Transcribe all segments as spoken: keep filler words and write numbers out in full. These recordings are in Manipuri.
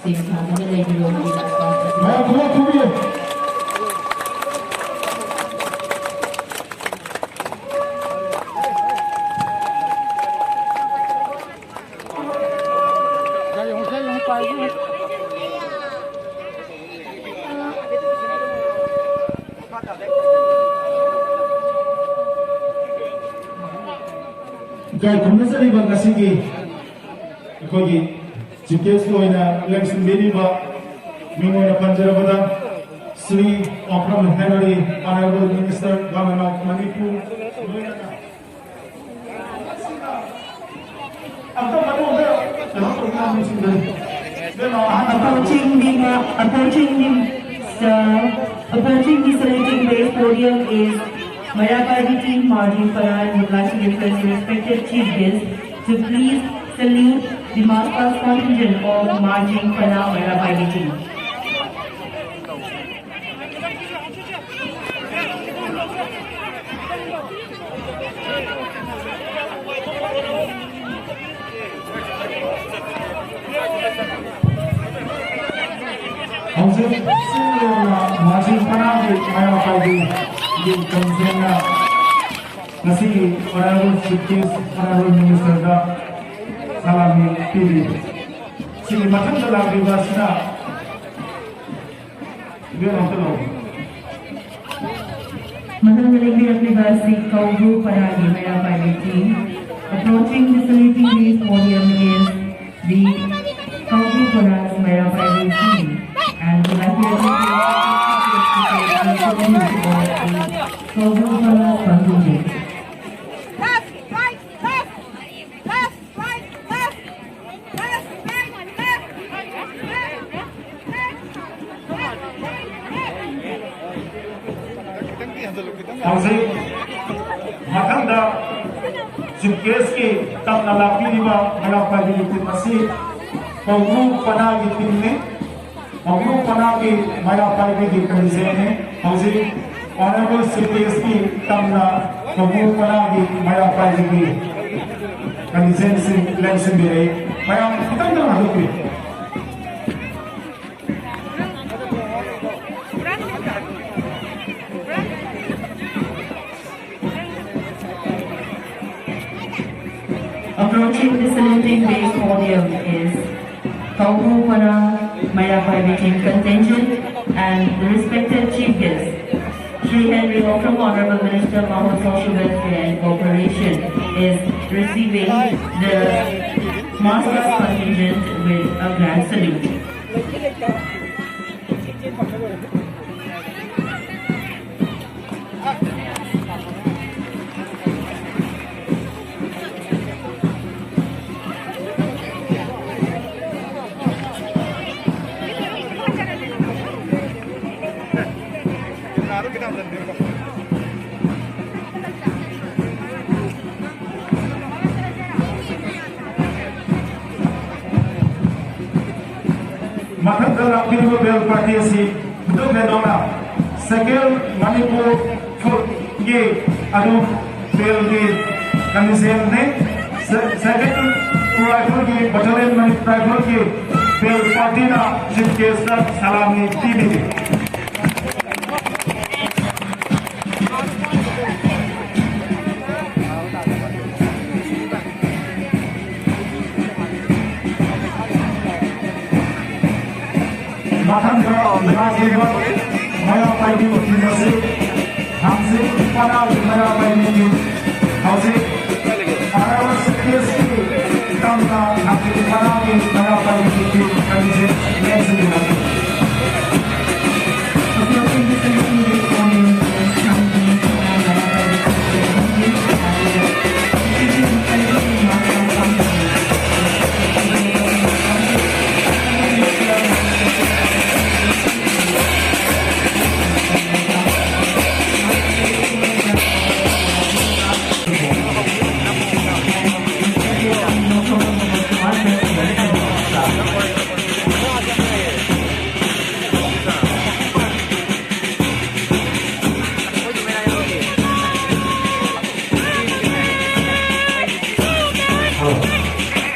ꯇꯦꯡ ꯊꯥꯗꯨꯅ ꯂꯩꯕꯤꯔꯣ꯫ ꯃꯌꯥꯝ ꯄꯨꯂꯞ ꯐꯝꯕꯤꯌꯨ꯫ ꯏꯀꯥꯏ ꯈꯨꯝꯅꯖꯔꯤꯕ ꯉꯁꯤꯒꯤ ꯑꯩꯈꯣꯏꯒꯤ chief guest ꯑꯣꯏꯅ ꯂꯦꯡꯁꯤꯟꯕꯤꯔꯤꯕ ꯃꯤꯡ ꯑꯣꯏꯅ ꯄꯟꯖꯔꯕꯗ Shri Okram Henry, Honorable Minister, Government of Manipur, ꯂꯣꯏꯅꯅ ꯑꯝꯇ ꯃꯅꯨꯡꯗ ꯀꯩꯅꯣ ꯇꯧꯕ ꯃꯤꯁꯤꯡꯗꯣ ꯏꯕꯦꯝꯃ ꯑꯍꯟ ꯑꯃ Approaching the, approaching the, uh, approaching the saluting base podium is Maira Paibi team marching for and would like to request the respected chief guest to please salute the march past contingent of marching for Maira Paibi team. ꯍꯧꯖꯤꯛ ꯁꯤꯜꯂꯤꯕ ꯃꯥꯔꯆꯤꯡ ꯄꯅꯥꯒꯤ ꯃꯌꯥꯝ ꯄꯥꯏꯕꯤꯒꯤ ꯀꯟꯁꯦꯟꯅ ꯉꯁꯤꯒꯤ Honorable Chief Guest, Honorable Minister ꯗ ꯁꯂꯥꯃꯤ ꯄꯤꯔꯤ꯫ ꯁꯤꯒꯤ ꯃꯊꯪꯗ ꯂꯥꯛꯂꯤꯕ ꯑꯁꯤꯅ ꯃꯊꯪꯗ ꯂꯦꯡꯕꯤꯔꯛꯂꯤꯕ ꯑꯁꯤ ꯀꯧꯕ꯭ꯔꯨ ꯄꯅꯥꯒꯤ ꯃꯩꯔꯥ ꯄꯥꯏꯕꯤ team. Approaching the saluting podium is the Kaubru Panas Maira Paibi team. And we like to welcome the Kaubru Panas contingent. ꯍꯧꯖꯤꯛ ꯃꯊꯪꯗ chief guest ꯀꯤ ꯇꯝꯅ ꯂꯥꯛꯄꯤꯔꯤꯕ ꯃꯩꯔꯥ ꯄꯥꯏꯕꯤꯒꯤ team ꯑꯁꯤ ꯀꯧꯕ꯭ꯔꯨ ꯄꯅꯥꯒꯤ team ꯅꯤ꯫ ꯀꯧꯕ꯭ꯔꯨ ꯄꯅꯥꯒꯤ ꯃꯩꯔꯥ ꯄꯥꯏꯕꯤꯒꯤ contingent ꯅꯤ꯫ ꯍꯧꯖꯤꯛ Honorable Chief Guest ꯀꯤ ꯇꯝꯅ ꯀꯧꯕ꯭ꯔꯨ ꯄꯅꯥꯒꯤ ꯃꯩꯔꯥ ꯄꯥꯏꯕꯤꯒꯤ contingent ꯁꯤꯡ ꯂꯦꯡꯁꯤꯟꯕꯤꯔꯛꯏ꯫ ꯃꯌꯥꯝ ꯈꯤꯇꯪ ꯉꯥꯏꯍꯥꯛ ꯂꯦꯞꯄꯤꯌꯨ꯫ Approaching the saluting base podium is Kauru Para Meira Paimi Team contingent and the respected chief guest, Shri Henry Okram, Honorable Minister, Mahou Social Welfare and Cooperation, is receiving the master's contingent with a grand salute. ꯃꯊꯪꯗ ꯂꯥꯛꯄꯤꯔꯤꯕ bell party ꯑꯁꯤ ꯍꯨꯟꯗꯣꯛ ꯍꯦꯟꯗꯣꯛꯅ Second Manipur ꯐꯨꯠꯀꯤ ꯑꯗꯨ bellꯒꯤ contingentꯅꯤ꯫ Se-, Second Rifleꯒꯤ Battalion Manipur Rifleꯒꯤ bell partyꯅ chief guestꯇ ꯁꯂꯥꯃꯤ ꯄꯤꯕꯤꯔꯤ꯫ ꯃꯊꯪꯗ ꯂꯥꯛꯂꯤꯕ ꯃꯩꯔꯥ ꯄꯥꯏꯕꯤ ꯅꯨꯄꯤ ꯑꯁꯤ ꯍꯪꯆꯤꯠ ꯄꯅꯥꯒꯤ ꯃꯩꯔꯥ ꯄꯥꯏꯕꯤ ꯅꯨꯄꯤ ꯍꯧꯖꯤꯛ ꯑꯔꯥꯕ ꯁꯤꯛꯇꯦꯁꯀꯤ ꯇꯝꯅ ꯍꯪꯆꯤꯠ ꯄꯅꯥꯒꯤ ꯃꯩꯔꯥ ꯄꯥꯏꯕꯤ ꯅꯨꯄꯤ ꯍꯥꯏꯕꯁꯤ ꯂꯦꯡꯁꯤꯟꯕꯤꯔꯛꯂꯤ꯫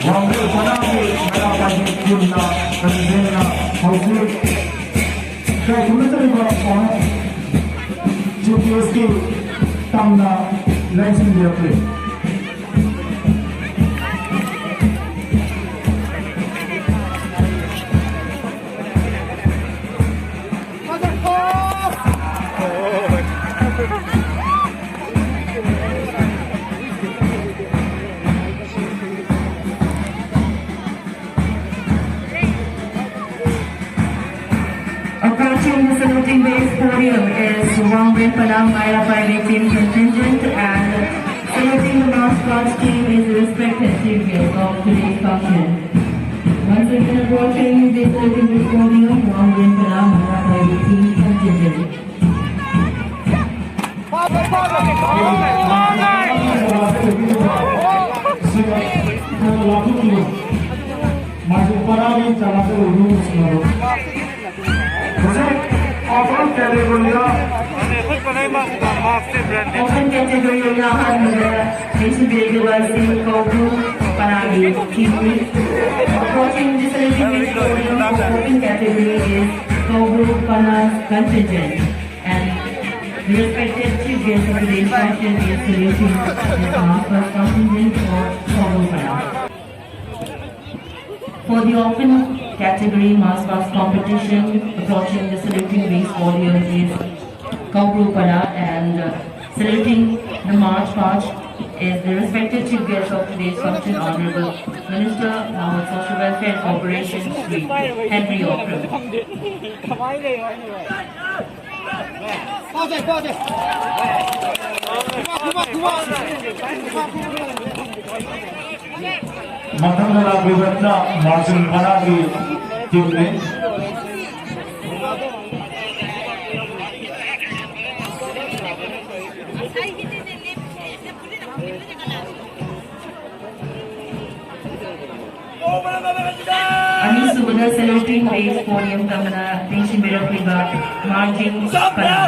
ꯋꯥꯡꯕ꯭ꯔꯦꯜ ꯄꯅꯥꯒꯤ ꯃꯩꯔꯥ ꯄꯥꯏꯕꯤ ꯇꯤꯝꯅ ꯀꯟꯚꯦꯟꯅ ꯍꯧꯖꯤꯛ ꯀꯩꯒꯨꯝꯅ ꯆꯠꯂꯤꯕ ꯆꯤꯐ ꯒꯦꯁꯀꯤ ꯇꯝꯅ ꯂꯦꯡꯁꯤꯟꯕꯤꯔꯛꯂꯤ꯫ Base podium is Wangren Palam Maira Private Team contingent, and saluting the march past team is the respected chief guest of today's function. Once again, approaching the saluting base podium, Wangren Palam Maira Private Team contingent. Open category ꯗ ꯑꯍꯥꯟꯕꯗ ꯂꯩꯁꯤꯟꯕꯤꯔꯛꯂꯤꯕ ꯑꯁꯤ ꯀꯧꯕ꯭ꯔꯨ ꯄꯅꯥꯒꯤ team ꯅꯤ꯫ Approaching the saluting base podium for open category is Kaubru Pana contingent. And the respected chief guest of today's function is saluting the march past contingent for Kaubru Pana. For the open category march past competition, approaching the saluting base podium is Kaubru Pana, and uh, saluting the march past is the respected chief guest of today's function, Honorable Minister Mohammed Social Welfare and Cooperation, Shri Henry Okram. ꯃꯊꯪꯗ ꯂꯥꯛꯂꯤꯕꯁꯤꯅ ꯃꯥꯔꯁꯦꯜ ꯃꯅꯥꯒꯤ team ꯅꯤ꯫ ꯑꯅꯤꯁꯨꯕꯗ saluting base podium ꯇꯝꯅ ꯂꯦꯡꯁꯤꯟꯕꯤꯔꯛꯂꯤꯕ ꯃꯥꯔꯖꯤꯡ ꯄꯅꯥ꯫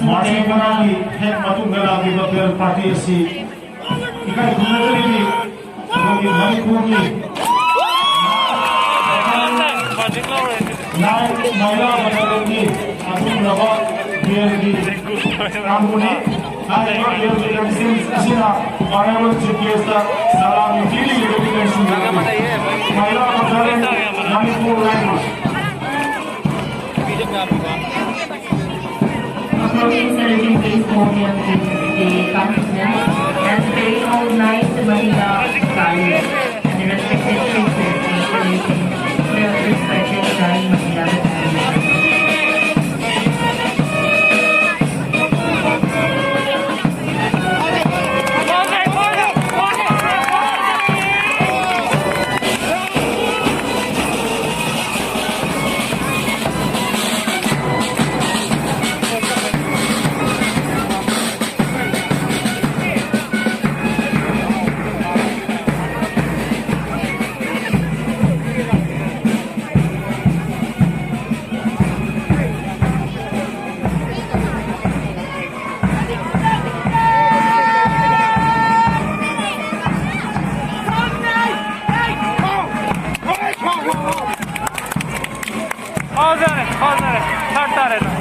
ꯃꯥꯔꯁꯤꯡ ꯃꯅꯥꯒꯤ ꯍꯦꯛ ꯃꯇꯨꯡꯗ ꯂꯥꯛꯂꯤꯕ player party ꯑꯁꯤ ꯏꯀꯥꯏ ꯈꯨꯝꯅꯗꯕꯒꯤ ꯑꯩꯈꯣꯏꯒꯤ ꯃꯅꯤꯄꯨꯔꯒꯤ ꯅꯥꯏ ꯃꯍꯤꯂꯥ ꯃꯟꯗꯜꯒꯤ ꯑꯗꯨꯒꯨꯝꯂꯕ player ꯒꯤ ꯀꯥꯡꯕꯨꯅꯤ꯫ ꯍꯥꯏꯔꯤꯕ player ꯒꯤ ꯂꯝꯖꯤꯡ ꯑꯁꯤꯅ Honorable Chief Guest ꯇ ꯁꯂꯥꯃꯤ ꯄꯤꯔꯤꯕ ꯃꯍꯤꯂꯥ ꯃꯟꯗꯜ ꯃꯅꯤꯄꯨꯔ ꯂꯩꯉꯥꯛ Celebrating this moment with the countenance and paying homage to Mahila Kali and the respected princess, introducing the respected Rani Mahila Kali. ꯐꯖꯔꯦ, ꯐꯖꯔꯦ, ꯁꯥꯠ ꯇꯥꯔꯦ ꯅꯪ꯫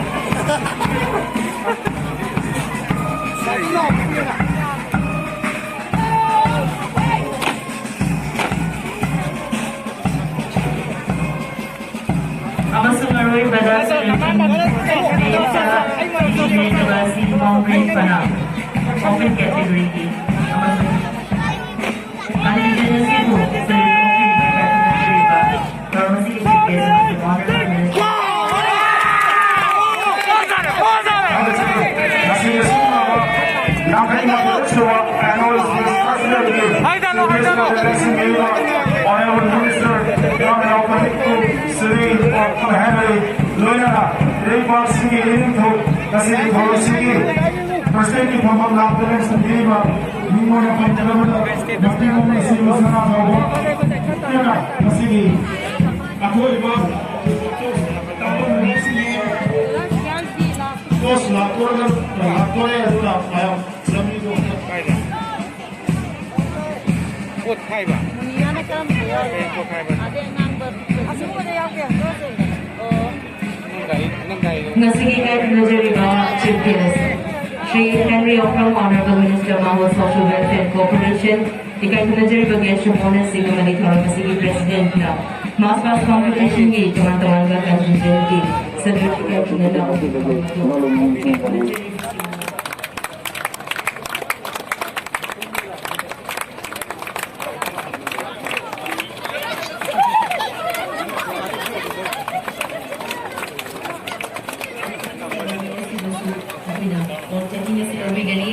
ꯑꯃꯁꯨꯡ ꯑꯔꯣꯏꯕꯗ ꯁꯦꯂꯦꯕ꯭ꯔꯦꯁꯟ ꯁ꯭ꯇꯦꯖꯇ ꯁꯤꯖꯤꯟꯅꯔꯤꯕ ꯁꯤ ꯐꯥꯎꯟꯗ꯭ꯔꯤ ꯐꯅ ꯑꯣꯄꯟ ꯀꯦꯇꯦꯒꯣꯔꯤꯒꯤ ꯑꯃꯁꯨꯡ ꯀꯥꯟꯗꯤꯗꯦꯠ ꯑꯁꯤꯕꯨ ꯁꯦꯂꯦꯕ꯭ꯔꯦꯠ ꯇꯧꯕꯤꯕ ꯊꯧꯔꯝ ꯑꯁꯤꯒꯤ ꯆꯤꯐ ꯒꯦꯁ ꯑꯃꯁꯨꯡ ꯑꯣꯅꯔꯦꯕꯜ ꯃꯤꯅꯤꯁꯇꯔ ꯉꯁꯤꯒꯤ ꯁꯤꯟꯅꯕ ꯌꯥꯡꯈꯩ ꯃꯥꯊꯣꯏ ꯁꯨꯕ ꯑꯦꯅꯨꯋꯦꯜ ꯐꯦꯁꯇꯤꯚꯦꯜꯒꯤ ꯍꯥꯏꯗꯅꯣ, ꯍꯥꯏꯗꯅꯣ꯫ ꯆꯤꯐ ꯒꯦꯁ ꯑꯣꯏꯅ ꯂꯩꯁꯤꯟꯕꯤꯔꯤꯕ ꯑꯣꯅꯔꯦꯕꯜ ꯃꯤꯅꯤꯁꯇꯔ ꯔꯥꯝ ꯃꯣꯍꯟ ꯃꯅꯤꯄꯨꯔ ꯁꯤꯔꯤ ꯑꯣꯐ ꯍꯦꯅꯔꯤ ꯂꯣꯏꯅꯅ ꯏꯔꯩꯄꯥꯛꯁꯤꯡꯒꯤ ꯏꯅꯤꯡꯊꯧ ꯉꯁꯤꯒꯤ ꯊꯧꯔꯝꯁꯤꯒꯤ ꯄ꯭ꯔꯁꯤꯗꯦꯟꯒꯤ ꯐꯝꯐꯝ ꯂꯥꯛꯇꯨꯅ ꯂꯩꯁꯤꯟꯕꯤꯔꯤꯕ ꯃꯤꯡ ꯑꯣꯏꯅ ꯄꯟꯖꯔꯕꯗ ꯃꯇꯤꯛ ꯃꯁꯤꯕ ꯁꯅꯥ ꯊꯧꯕ ꯉꯁꯤꯒꯤ ꯑꯀꯣꯏꯕ ꯄꯣꯠꯁꯨ ꯂꯥꯛꯇꯣꯔꯦ, ꯂꯥꯛꯇꯣꯔꯦ, ꯑꯗꯨꯅ ꯃꯌꯥꯝ ꯂꯝꯕꯤꯗꯣ ꯀꯥꯏꯗ? ꯄꯣꯠ ꯈꯥꯏꯕ? ꯃꯨꯅꯤꯌꯥꯅ ꯀꯔꯝꯕ ꯌꯥꯎꯔꯤ? ꯄꯣꯠ ꯈꯥꯏꯕ꯫ ꯑꯗꯩ ꯑꯉꯥꯡꯕ ꯑꯁꯤꯒꯨꯝꯕꯗ ꯌꯥꯎꯗꯦ, ꯌꯥꯎꯗꯦ꯫ ꯑꯣ꯫ ꯅꯪ ꯒꯥꯔꯤ, ꯅꯪ ꯒꯥꯔꯤꯗꯣ꯫ ꯉꯁꯤꯒꯤ ꯏꯀꯥꯏ ꯈꯨꯝꯅꯖꯔꯤꯕ Chief Guest, Shri Henry Okram, Honorable Minister Mahur Social Welfare and Cooperation, ꯏꯀꯥꯏ ꯈꯨꯝꯅꯖꯔꯤꯕ guest of honour ꯁꯤꯡ ꯑꯃꯗꯤ ꯊꯧꯔꯝ ꯑꯁꯤꯒꯤ President ꯅ March Past Competition ꯒꯤ ꯇꯣꯉꯥꯟ ꯇꯣꯉꯥꯟꯕ contingent ꯀꯤ Certificate na ꯑꯩꯈꯣꯏꯅ ꯑꯣꯟ ꯆꯠꯃꯤꯟꯅꯁꯤ ꯑꯔꯣꯏꯒꯅꯤ꯫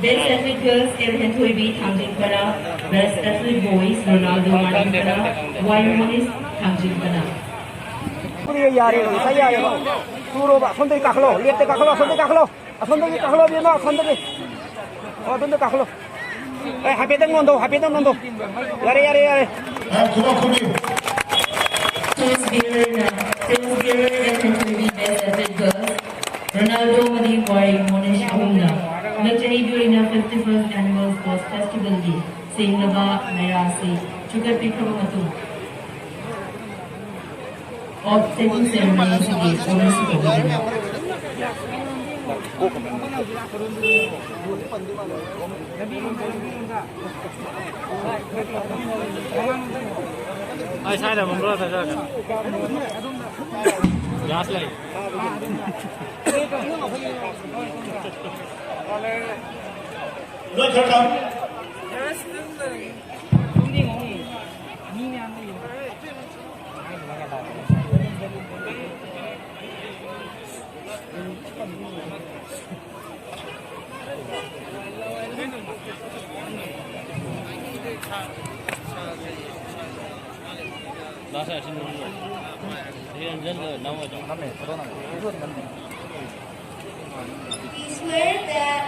Best Athlete Girls, ꯑꯦꯜ ꯍꯦꯟꯊꯣꯏꯕꯤ, ꯊꯥꯡꯖꯤꯡ ꯄꯔꯥ꯫ Best Athlete Boys, ꯔꯣꯅꯥꯜꯗꯣ ꯃꯥꯅꯤꯡ ꯄꯔꯥ, ꯋꯥꯏ ꯃꯣꯅꯤꯁ, ꯊꯥꯡꯖꯤꯡ ꯄꯔꯥ꯫ ꯌꯥꯔꯦ, ꯉꯁꯥꯏ ꯌꯥꯔꯦ꯫ ꯇꯨꯔꯣꯕ, ꯑꯁꯣꯝꯗꯒꯤ ꯀꯥꯈꯠꯂꯣ, ꯂꯦꯞꯇ ꯀꯥꯈꯠꯂꯣ, ꯑꯁꯣꯝꯗꯒꯤ ꯀꯥꯈꯠꯂꯣ, ꯑꯁꯣꯝꯗꯒꯤ ꯀꯥꯈꯠꯂꯣ, ꯏꯕꯦꯝꯃ, ꯑꯁꯣꯝꯗꯒꯤ꯫ ꯑꯣ, ꯑꯗꯣꯝꯗ ꯀꯥꯈꯠꯂꯣ꯫ ꯑꯦ, ꯍꯥꯏꯐꯦꯠꯇꯪ ꯅꯣꯟꯗꯧ, ꯍꯥꯏꯐꯦꯠꯇꯪ ꯅꯣꯟꯗꯧ꯫ ꯌꯥꯔꯦ, ꯌꯥꯔꯦ, ꯌꯥꯔꯦ꯫ ꯑ, ꯈꯨꯕꯥꯛ ꯈꯨꯕꯤꯌꯨ꯫ Toast bearer ꯅ, toast bearer ꯅ ꯊꯣꯏꯊꯣꯏꯕꯤ Best Athlete Girls, ꯔꯣꯅꯥꯜꯗꯣ ꯑꯃꯗꯤ ꯋꯥꯔꯤ ꯃꯣꯅꯤꯁ ꯑꯍꯨꯝꯅ ꯍꯟꯗꯛ ꯆꯍꯤꯒꯤ ꯑꯣꯏꯅ fifty-first Annual Sports Festival ꯒꯤ ꯁꯦꯡꯂꯕ ꯃꯩꯔꯥꯁꯤ ꯆꯨꯀꯠꯄꯤꯈ꯭ꯔꯕ ꯃꯇꯨꯡ, ꯑꯣꯐ ꯁꯦꯇꯤꯡ ꯁꯦꯔꯦꯃꯣꯅꯤ ꯑꯁꯤꯒꯤ ꯑꯣꯅꯔꯁꯤꯞ ꯇꯧꯕꯤꯒꯅꯤ꯫ ꯑꯩ ꯁ꯭ꯋꯥꯏꯗ ꯑꯃꯨꯛ ꯂꯣꯠꯂ ꯆꯠꯆꯔꯛꯀꯦ꯫ ꯒ꯭ꯌꯥꯁ ꯂꯩ꯫ ꯂꯣꯏ ꯈꯔ ꯀꯥꯞ꯫ We swear that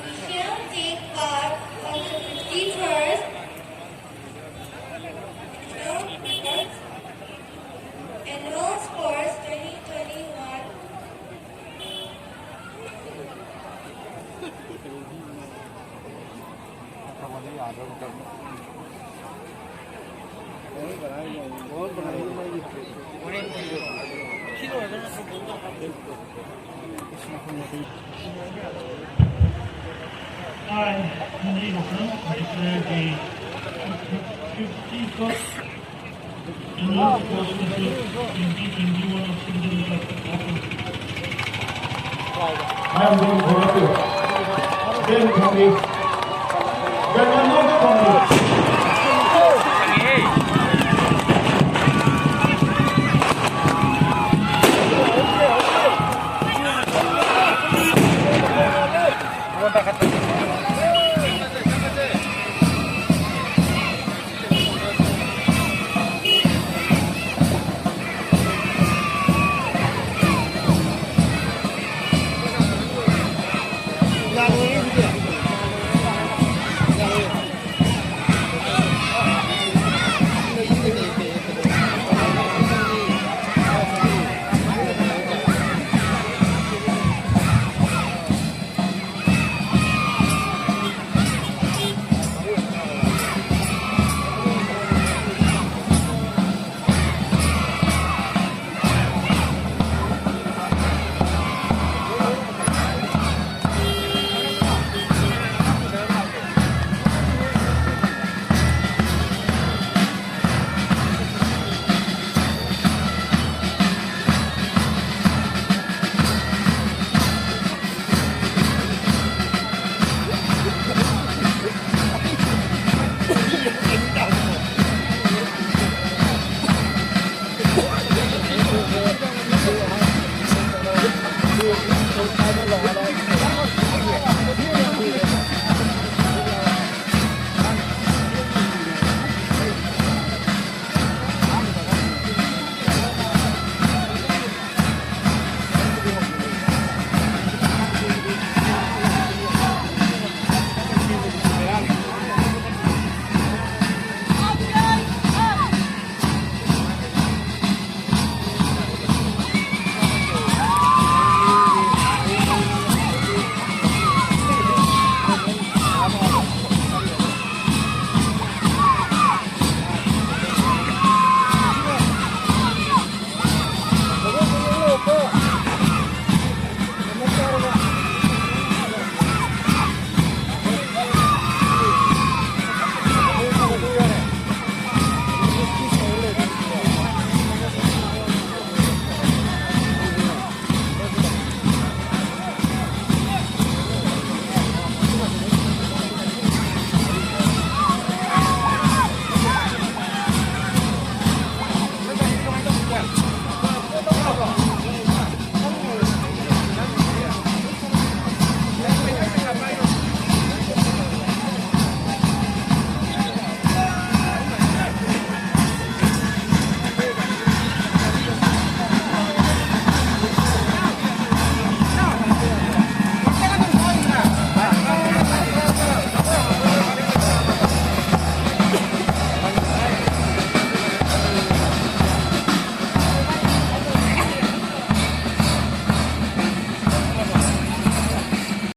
we shall take part on the fifty-first Annual Sports twenty twenty-one. I, Henry Hopper, declare the fifty-first Madam Dean Khorapio, Dean Khorapio, General